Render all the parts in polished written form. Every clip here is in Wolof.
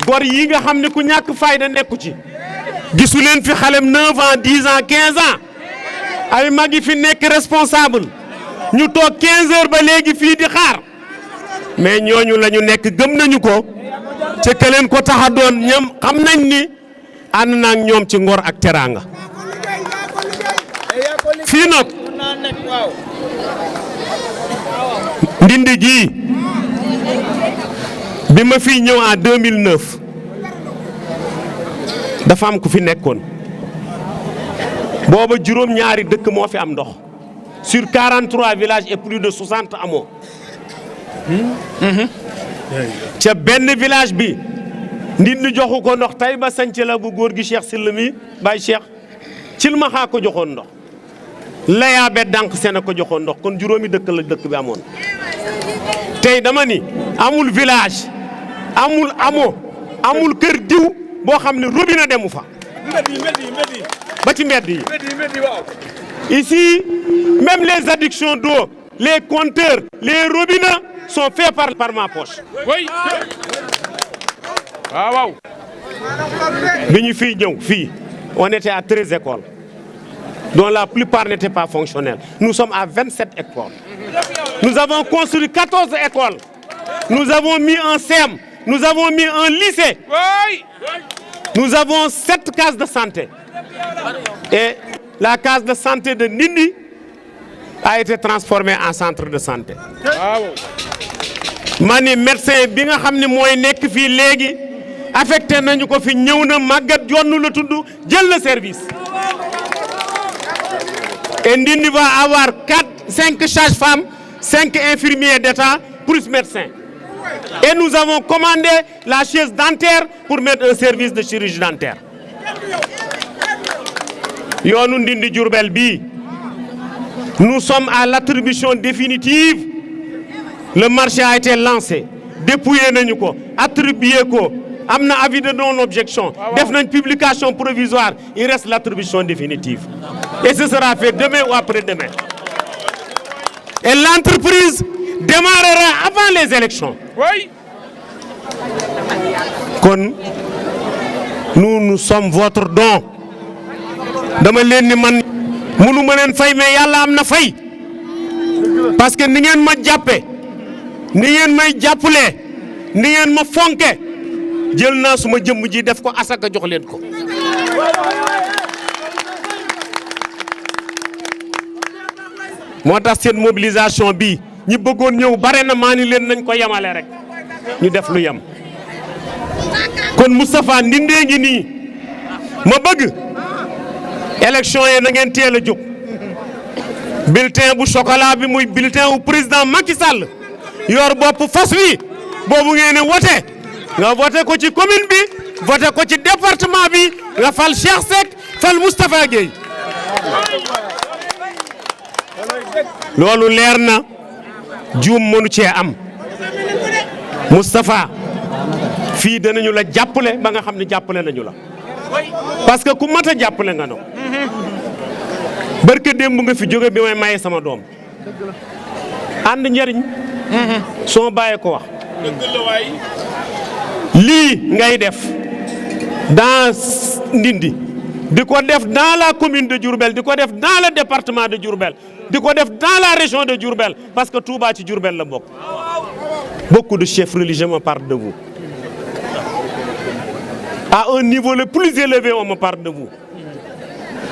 gor yi nga xam ne ku ñàkk fayda nekku ci gisu leen fi xalem 9 ans 10 ans 15 ans ay mag yi fi nekk responsable ñu toog 15 heures ba léegi fii di xaar mais ñooñu la ñu nekk gëm nañu ko te ke leen ko tax a doon ñoom xam nañ ni ànd naa ak ñoom ci ngor ak teraanga fii nag Ndindi gii bi ma fiy ñëw en 2009 dafa am ku fi nekkoon booba juróom-ñaari dëkk moo fi am ndox sur 43 villages et plus de 60 hameaux ca benn village bi Ndindi joxu ko ndox tey ba sanc la bu góor gi Cheikh Sylla mi Baye Cheikh Cilmaxa ko joxoon ndox layaa be dànk seen ko joxoon ndox kon juróomi dëkk la dëkk bi amoon tey dama ni amul village amul hameau amul kër diw boo xam ne robinet demu fa ba ci mbedd yi ici même les addictions d'eau les compteurs les robinets sont faits par ma poche waaw bi ñu fii ñëw fii on était à 13 écoles dont la plupart n'étaient pas fonctionnelles. Nous sommes à 27 écoles. Nous avons construit 14 écoles. Nous avons mis un CEM. Nous avons mis un lycée. Nous avons 7 cases de santé. Et la case de santé de Ndindi a été transformée en centre de santé. Mani médecin bi nga xam ne mooy nekk fii léegi affecté nañu ko fi ñëw na Maguette Jonn la tudd jël le service. Et Ndindi va avoir 5 sages-femmes, 5 infirmiers d'État, plus médecins. Et nous avons commandé la chaise dentaire pour mettre un service de chirurgie dentaire. Yoonu Ndindi Diourbel bi, nous sommes à l'attribution définitive. Le marché a été lancé, dépouillé nañu ko, attribué ko, am na avis de non-objection, def nañ publication provisoire, il reste l'attribution définitive. Et ce sera fait demain ou après-demain. Et l'entreprise démarrera avant les élections. Oui. Kon nous sommes votre don. Dama leen ni man mënu ma leen fay mais Yàlla am na fay. Parce que ni ngeen ma jàppe, ni ngeen may jàppale, ni ngeen ma fonke, jël naa suma jëmm ji def ko asaka jox leen ko. moo tax seen mobilisation bi ñi bëggoon ñëw bare na maa ni leen nañ ko yemale rek ñu def lu yem kon Moustapha Ndindee ngi nii ma bëgg élection yi na ngeen teel a jóg bulletin bu chocolat bi muy bulletin wu président Macky Sall yor bopp fas wi boobu ngeen ne wote nga voté ko ci commune bi voté ko ci département bi nga fal Cheikh Seck fal Moustapha Gueye loolu leer na juum mënu cee am Moustapha fii danañu la jàppale ba nga xam ne jàppale nañu la parce que ku mat a jàppale nga no barke démb nga fi jóge bi may maye sama doom ànd njariñ soo bàyyee ko wax lii ngay def dans Ndindi di ko def dans la commune de Diourbel di ko def dans le département de Diourbel di ko def dans la région de Diourbel parce que Touba ci Diourbel la bokk. Beaucoup de chefs religieux me parlent de vous. À un niveau le plus élevé, on me parle de vous.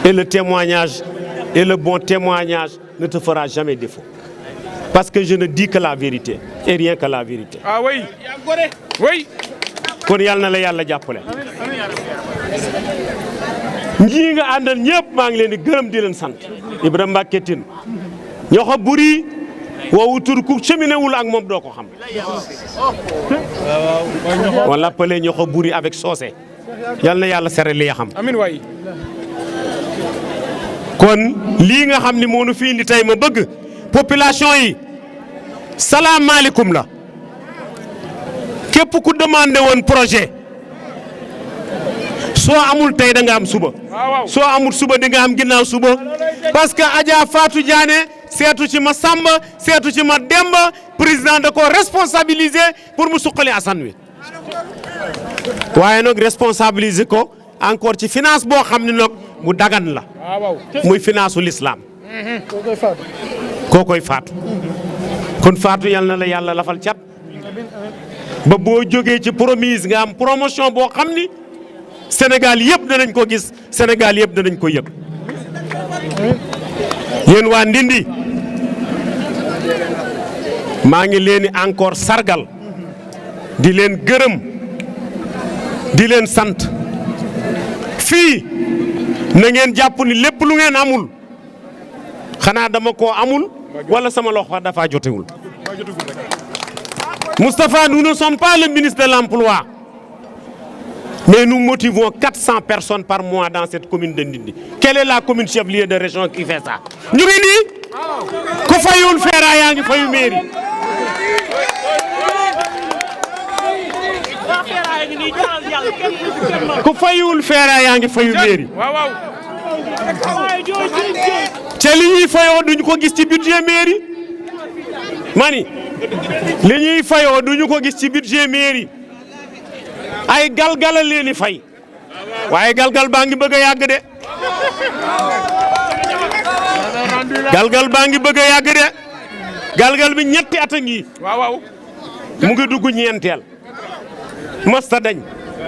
Et le témoignage, et le bon témoignage ne te fera jamais défaut. Parce que je ne dis que la vérité et rien que la vérité. Ah oui. Oui. kon yàlla na la yàlla jàppale. ñii nga àndal ñëpp maa ngi leen di gërëm di leen sant. Ibrahima Mbacké Tine ñoxo buri woowu tur ku cheminé wul ak moom doo ko xam. on l'appelait ñoxo buri avec Socé. yàlla na yàlla sere li ya xam. amiin waay. kon lii nga xam ni moo nu fi indi tey ma bëgg population yi salaamaaleykum la. képp ku demandé woon projet soo amul tey da nga am suba soo amul suba di nga am ginnaaw suba parce que Adja Fatou Diané seetu ci ma Samba seetu ci ma Demba président da ko responsabiliser pour mu suqali asan wi waaye nag responsabiliser ko encore ci finance boo xam ne nag bu dagan la muy finance u l'islam koo koy faatu kon faatu yal na la yàlla lafal cat ba boo jógee ci promise nga am promotion boo xam ni Sénégal yëpp danañ ko gis Sénégal yëpp danañ ko yëg yéen waa Ndindi maa ngi leen di encore sargal di leen gërëm di leen sant fii na ngeen jàpp ni lépp lu ngeen amul xanaa dama koo amul wala sama loxo dafa jotewul. Moustapha, nous ne sommes pas le ministre de l'Emploi, mais nous motivons 400 personnes par mois dans cette commune de Ndindi. Quelle est la commune chef-lieu de région qui fait ça? ñu ngi nii ku fayul feera yaa ngi fayu mairie. ku fayul feera yaa ngi fayu mairie. te li ñuy fayoo duñu ko gis ci budget mairie mani li ñuy fayoo duñu ko gis ci budget mairie ay galgala leeni fay waaye galgal baa ngi bëgg a yàgg de galgal baa ngi bëgg a yàgg de galgal bi ñetti at a ngi mu ngi dugg ñeenteel masta dañ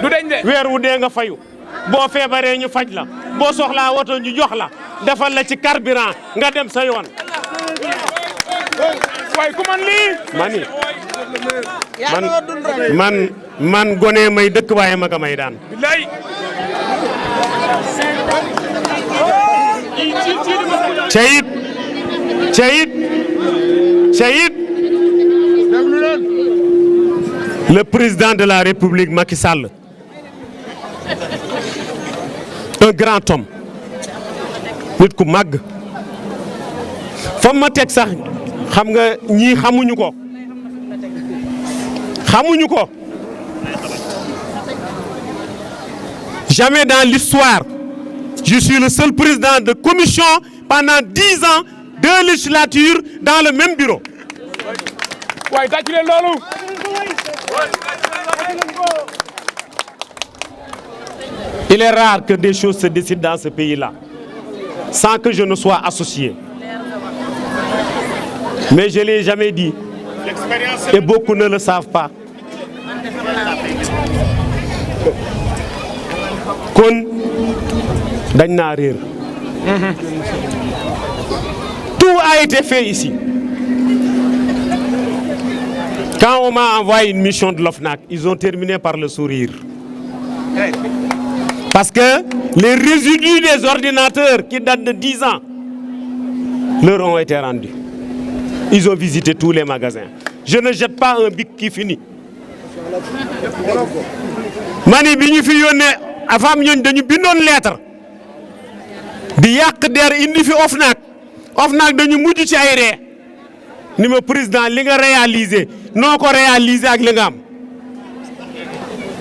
du dañ de weer wu dee nga fayu boo feebaree ñu faj la boo soxlaa woto ñu jox la defal la ci carburant nga dem sa yoon. waaye ku man lii. man gone may dëkk waaye maga may daan. billaay. Ceyit le président de la République Macky Sall, un grand homme, nit ku màgg fa ma teg sax xam nga ñii xamuñu ko jamais dans l'histoire je suis le seul président de commission pendant 10 ans 2 législatures dans le même bureau. waaye tàcc leen loolu. Il est rare que des choses se décident dans ce pays-là sans que je ne sois associé. Mais je ne l'ai jamais dit. Et beaucoup ne le savent pas. Kon dañ naa réer. Tout a été fait ici. Quand on m'a envoyé une mission de l'OFNAC, ils ont terminé par le sourire. Parce que les résidus des ordinateurs qui datent de 10 ans leur ont été rendus. Ils ont visité tous les magasins. Je ne jette pas un bic qui finit. mani bi ñu fi yónnee afam ñooñ dañu bindoon lettre di yàq der indi fi OFNAC dañu mujj ci ay ree ni ma président li nga réalisé noo ko réalisé ak li nga am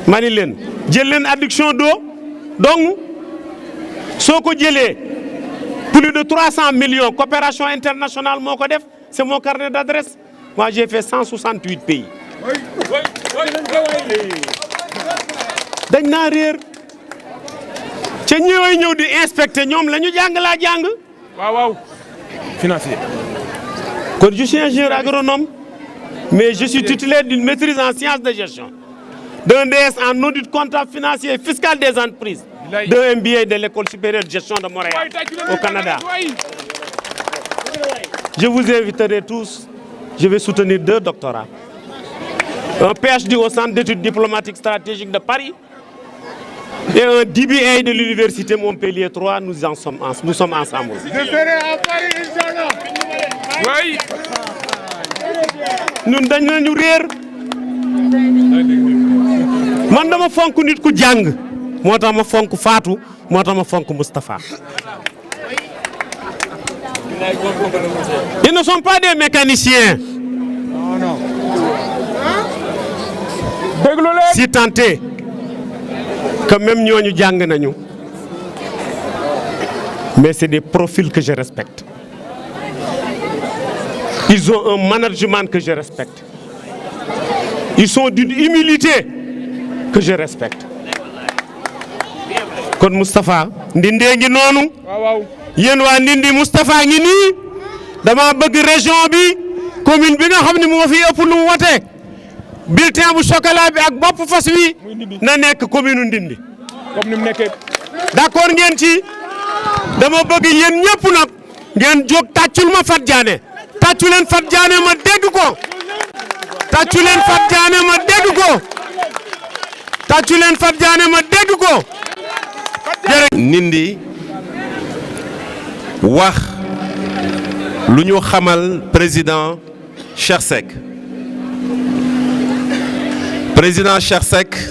mani leen jël leen adduction d'eau donc soo ko jëlee plus de 300 millions coopération internationale moo ko def c'est mon carnet d'adresse. Moi j'ai fait 168 pays. dañ naa réer ca ñëwee ñëw di inspecter ñoom la ñu jàng laa jàng. waaw financier. kon je suis ingénieur agronome mais je suis titulaire d'une maîtrise en sciences de gestion, d'un DS en audit comptable financier et fiscal des entreprises, d'un MBA de l'école supérieure de gestion de Montréal au Canada. Je vous inviterai tous, je vais soutenir 2 doctorats. Un PhD au Centre d'études diplomatiques stratégiques de Paris et un DBA de l'Université Montpellier 3, nous sommes ensemble. Je serai à Paris, Inch'Allah. Oui. ñun dañ nañu réer man dama fonk nit ku jàng moo tax ma fonk Fatou moo tax ma fonk Moustapha. Ils ne sont pas des mécaniciens. Non. déglu leen. Si tant est que même ñooñu jàng nañu mais c'est des profils que je respecte. Ils ont un management que je respecte. Ils sont d'une humilité que je respecte. kon Moustapha Ndindee ngi noonu. waaw. yéen waa Ndindi Moustapha ngi nii dama bëgg région bi commune bi nga xam ne moo fi ëpp lu mu wote bulletin bu chocolat bi ak bopp fas wi na nekk commune Ndindi. comme ni mu nekkee. d'accord ngeen ci dama bëgg yéen ñëpp nag ngeen jóg tàccul ma Fat Diané tàccu leen Fat Diané ma dégg ko tàccu leen Fat Diané ma dégg ko tàccu leen Fat Diané ma dégg ko. Ndindi wax lu ñu xamal président Cheikh Seck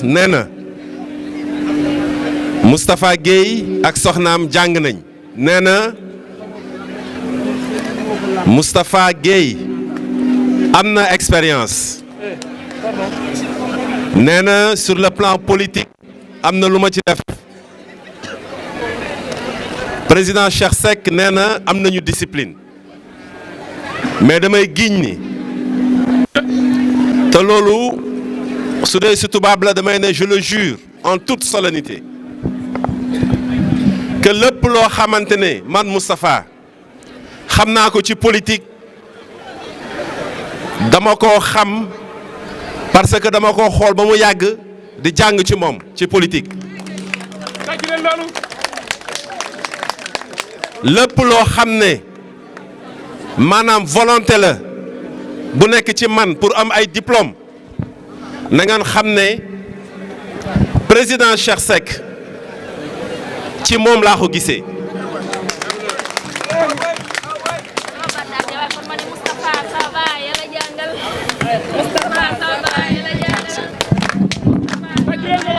nee na Moustapha Guèye ak soxnaam jàng nañ nee na Moustapha Guèye am na expérience nee na sur le plan politique am na lu ma ci def. Président Cheikh Seck nee na am nañu discipline mais damay giñ ni te loolu su dee si tubaab la damay ne je le jure en toute solennité que lépp loo xamante ne man Moustapha xam naa ko ci politique dama ko xam parce que dama ko xool ba mu yàgg di jàng ci moom ci politique. lépp loo xam ne maanaam volonté la bu nekk ci man pour am ay diplôme na ngeen xam ne président Cheikh Seck ci moom laa ko gisee.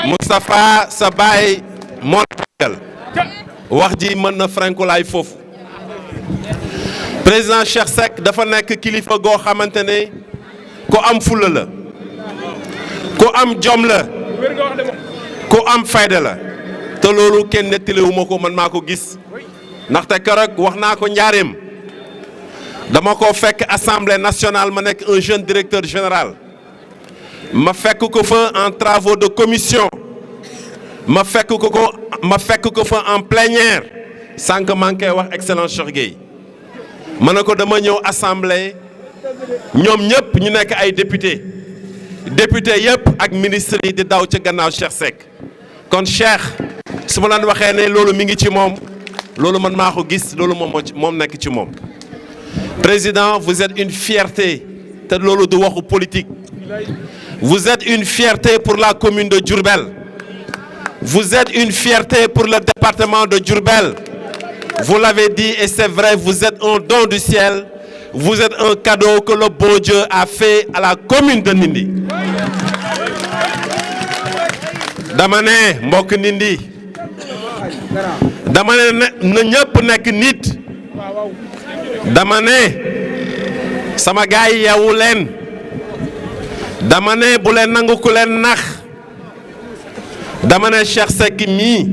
Moustapha sa baay moo jàngal wax ji mën na frankulaay foofu président Cheikh Seck dafa nekk kilifa goo xamante ne ku am fulla la ku am jom la ku am fayda la te loolu kenn nettaliwuma ko man maa ko gis ndaxte keroog wax naa ko njaareem dama ko fekk assemblée nationale ma nekk un jeune directeur général ma fekk ko fa en travaux de commission ma fekk ko fa en plénière sànq maa ngi koy wax excellence Cheikh Gueye ma ne ko dama ñëw assemblée ñoom ñëpp ñu nekk ay député yëpp ak ministre yi di daw ca gannaaw Cheikh Seck kon Cheikh su ma leen waxee ne loolu mi ngi ci moom loolu man maa ko gis loolu moom nekk ci moom. Président, vous êtes une fierté te loolu du waxu politique vous êtes une fierté pour la commune de Diourbel. Vous êtes une fierté pour le département de Diourbel. Vous l'avez dit et c'est vrai, vous êtes un don du ciel. Vous êtes un cadeau que le bon Dieu a fait à la commune de Ndindi. dama ne mbokk Ndindi dama ne na ñëpp nekk nit dama ne sama gaay yi yeewu leen dama ne bu leen nangu ku leen nax dama ne Cheikh Seck mii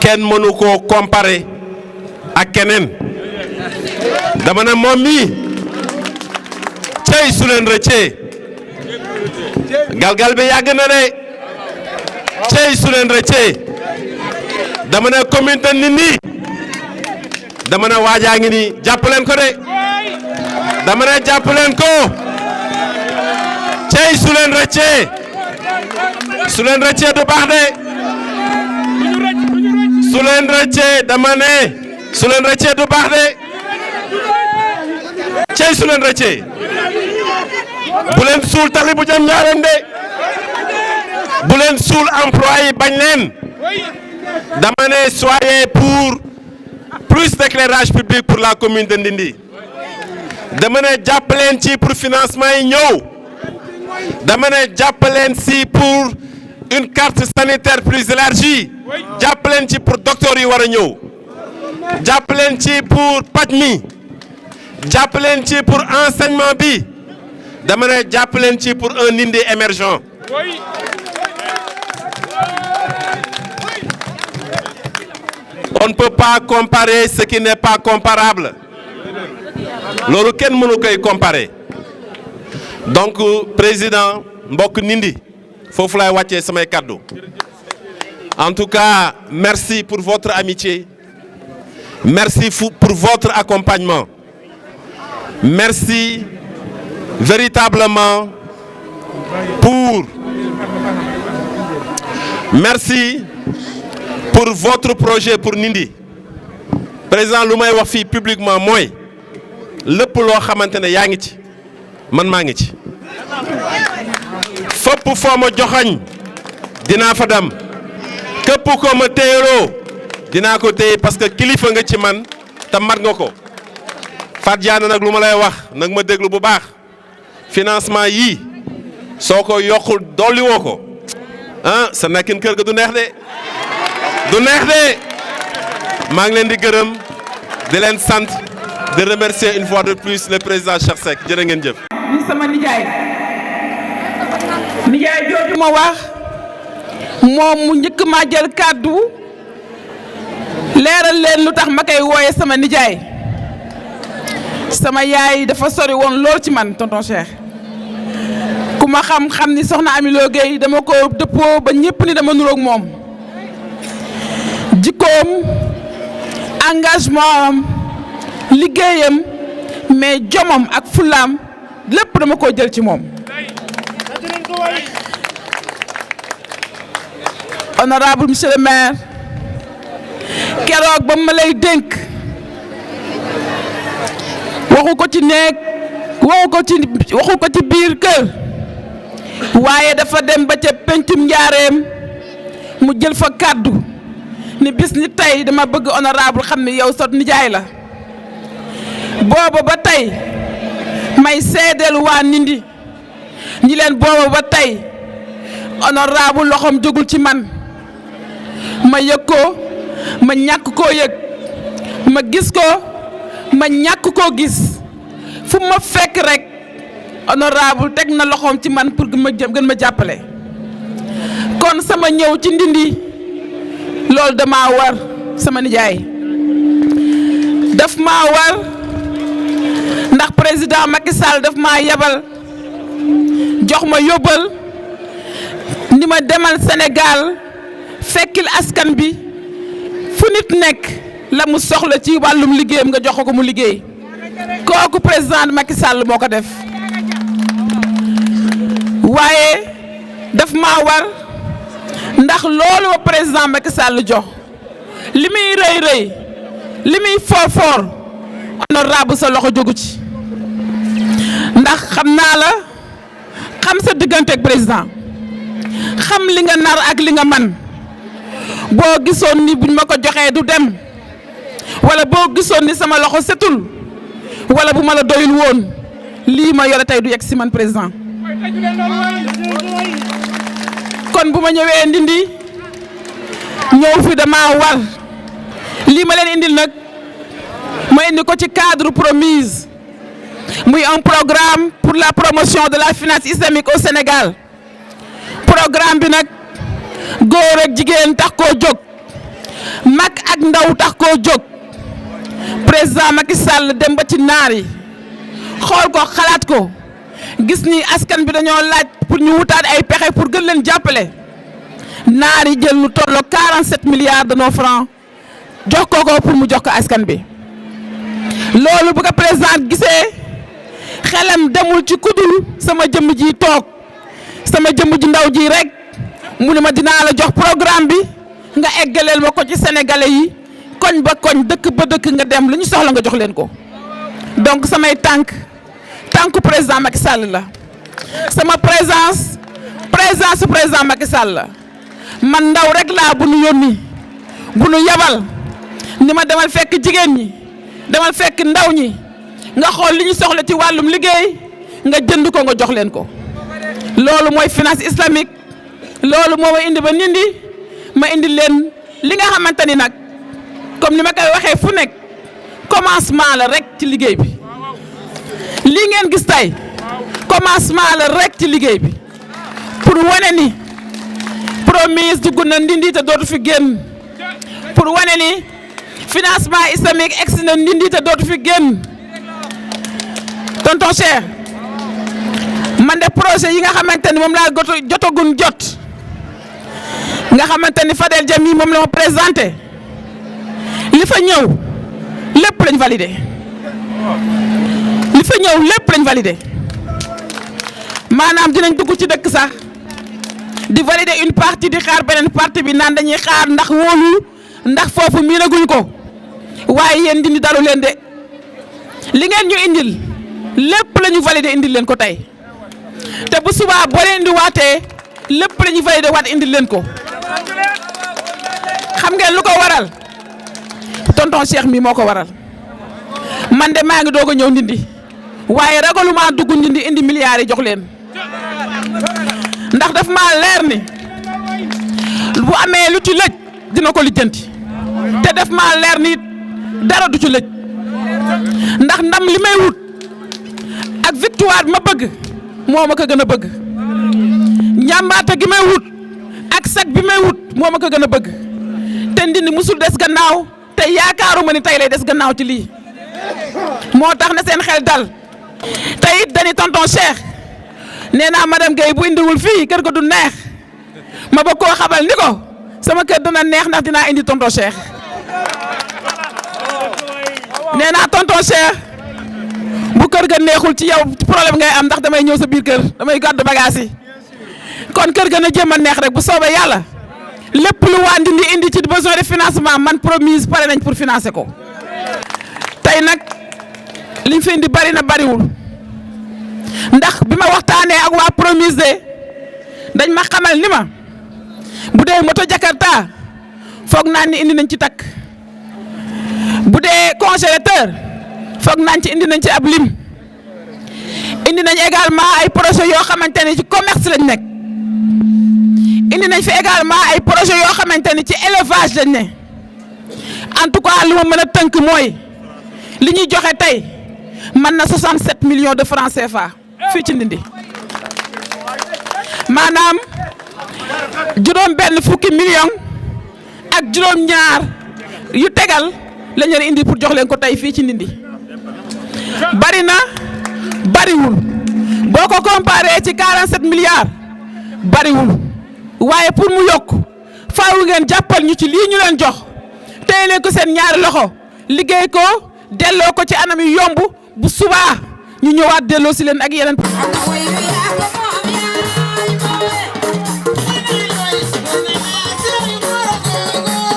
kenn mënu koo comparer ak keneen dama ne moom mii cey su leen rëccee galgal bi yàgg na de cey su leen rëccee dama ne commune de Ndindi dama ne waajaa ngi nii jàpp leen ko de dama ne jàpp leen ko cey su leen rëccee du baax de su leen rëccee dama ne su leen rëccee du baax de cey su leen rëccee bu leen suul tali bu jëm ñaareel de bu leen suul emploi yi bañ leen dama ne soyez pour plus d'éclairage public pour la commune de Ndindi dama ne jàpp leen ci pour financement yi ñëw dama ne jàpp leen ci pour une carte sanitaire plus élargie jàpp leen ci pour docteur yi war a ñëw jàpp leen ci pour paj mi jàpp leen ci pour enseignement bi dama ne jàpp leen ci pour un Ndindi émergent on ne peut pas comparer ce qui n'est pas comparable loolu kenn mënu koy comparer donc président mbokk Ndindi foofu laay wàccee samay kàddu. En tout cas, merci pour votre amitié. Merci pour votre accompagnement. Merci véritablement merci pour votre projet pour Ndindy. Président, lu may wax fii publiquement mooy lépp loo xamante ne yaa ngi ci man maa ngi ci. fépp foo ma joxañ dinaa fa dem. képp ko ma téyeloo dinaa ko téye parce que kilifa nga ci man te mat nga ko. Fat Diané nag lu ma lay wax nag ma déglu bu baax financement yii soo ko yokkul dolli woo ko sa nekkin kër ga du neex de maa ngi leen di gërëm di leen sant di remercier une fois de plus le président Cheikh Seck jërë ngeen jëf. ni sama nijaay jooju ma wax moom mu njëkk maa jël kàddu leeral leen lu tax ma koy wooye sama nijaay. sama yaay dafa sori woon lool ci man tonton Cheikh ku ma xam ni soxna Amy Lo Gueye dama ko dëppoo ba ñëpp ni dama nuroog moom jikkoom engagement am liggéeyam mais jomam ak fulaam lépp dama ko jël ci moom. honorable monsieur le maire keroog ba ma lay dénk waxu ko ci néeg waxu ko ci biir kër waaye dafa dem ba ca pencum njaareem mu jël fa kàddu ni bis ni tey dama bëgg honorable xam ni yow sot nijaay la booba ba tey may seedeel waa Ndindy ñi leen booba ba tey honorable loxoom jógul ci man ma yëg ko ma ñàkk koo yëg ma gis ko ma ñàkk koo gis fu ma fekk rek honorable teg na loxoom ci man pour gën ma jàppale kon sama ñëw ci Ndindy loolu dama war sama nijaay daf maa war ndax président Macky Sall daf maa yebal jox ma yóbbal ni ma demal Sénégal fekkil askan bi fu nit nekk la mu soxla ci wàllum liggéeyam nga jox ko mu liggéey kooku président Macky Sall moo ko def waaye daf maa war ndax loolu ma président Macky Sall jox li muy rëy li muy foor honorable sa loxo jógu ci ndax xam naa la xam sa diggante ak président xam li nga nar ak li nga man boo gisoon ni buñ ma ko joxee du dem wala boo gisoon ni sama loxo setul wala bu ma la doyul woon lii ma yore tey du yegg si man président kon bu ma ñëwee Ndindy ñëw fi dama war lii ma leen indil nag ma indi ko ci cadre promise muy un programme pour la promotion de la finance islamique au Sénégal programme bi nag góor ak jigéen tax koo jóg mag ak ndaw tax koo jóg président Macky Sall dem ba ci naar yi xool ko xalaat ko gis ni askan bi dañoo laaj pour ñu wutaat ay pexe pour gën leen jàppale naar yi jël lu tolloo 47 milliards de nos francs jox ko pour mu jox ko askan bi loolu bu ko président gisee xelam demul ci kudul sama jëmm ji toog sama jëmm ji ndaw ji rek mu ne ma dinaa la jox programme bi nga eggaleel ma ko ci sénégalais yi koñ ba koñ dëkk ba dëkk nga dem lu ñu soxla nga jox leen ko donc samay tànku président Macky Sall la sama présence président Macky Sall la man ndaw rek laa bu nu yónni bu nu yabal ni ma demal fekk jigéen ñi demal fekk ndaw ñi nga xool li ñu soxla ci wàllum liggéey nga jënd ko nga jox leen ko loolu mooy finance islamique loolu moo ma indi ba Ndindy ma indi leen li nga xamante ni nag comme ni ma koy waxee fu nekk commencement la rek ci liggéey bi lii ngeen gis tey commencement la rek ci liggéey bi pour wane ni promise dugg na Ndindy te dootu fi génn pour wane ni financement islamique egsi na Ndindy te dootu fi génn tonton Cheikh man de projet yi nga xamante ni moom laa jotagun jot nga xamante ni Fadel Diame moom la ma présenté li fa ñëw lépp lañ validé li fa ñëw lépp lañ validé maanaam dinañ dugg ci dëkk sax di valider une partie di xaar beneen partie bi naan dañuy xaar ndax wóolu ndax foofu miinaguñ ko waaye yéen dindi dalu leen de li ngeen ñu indil lépp la ñu valider indil leen ko tey te bu subaa boo leen di waatee lépp la ñu valider waat indil leen ko xam ngeen lu ko waral tonton Cheikh mi moo ko waral man de maa ngi doog a ñëw ndindi waaye ragaluma dugg ndindi indi milliards yi jox leen ndax daf maa leer ni bu amee lu ci lëj dina ko lijjanti te daf maa leer ni dara du ci lëj ndax ndam li may wut ak victoire bi ma bëgg moo ma ko gën a bëgg njàmbaata gi may wut ak sag bi may wut moo ma ko gën a bëgg te ndindi musul des gannaaw te yaakaaruma ni tey lay des gannaaw ci lii moo tax na seen xel dal te it dañuy tonton Cheikh nee naa madame Guèye bu indiwul fii kër ga du neex ma bëgg koo xamal ni ko sama kër dina neex ndax dinaa indi tonton Cheikh nee naa tonton Cheikh bu kër ga neexul ci yow problème ngay am ndax damay ñëw sa biir kër damay gàddu bagage yi kon kër ga na jéem a neex rek bu soobee yàlla lépp lu waa Ndindi indi ci besoin de financement man promise pare nañ pour financer ko tey nag liñ fi indi bari na bariwul ndax bi ma waxtaanee ak waa promise de dañ ma xamal ni ma bu dee moto Jakarta foog naa ni indi nañ ci takk bu dee congélateur foog nañ ci indi nañ ci ab lim indi nañ également ay projet yoo xamante ni ci commerce lañ nekk indi nañ fi également ay projet yoo xamante ni ci élevage lañ ne en tout cas li ma mën a tënk mooy li ñuy joxe tey mën na 67 millions de francs CFA fii ci Ndindi maanaam juróom benn fukki million ak juróom ñaar yu tegal la ñu indi pour jox leen ko tey fii ci Ndindi bari na bariwul boo ko comparé ci 47 milliards bariwul waaye pour mu yokk faaw ngeen jàppal ñu ci lii ñu leen jox téye leen ko seen ñaari loxo liggéey ko delloo ko ci anam yu yomb bu subaa ñu ñëwaat delloo si leen ak yeneen.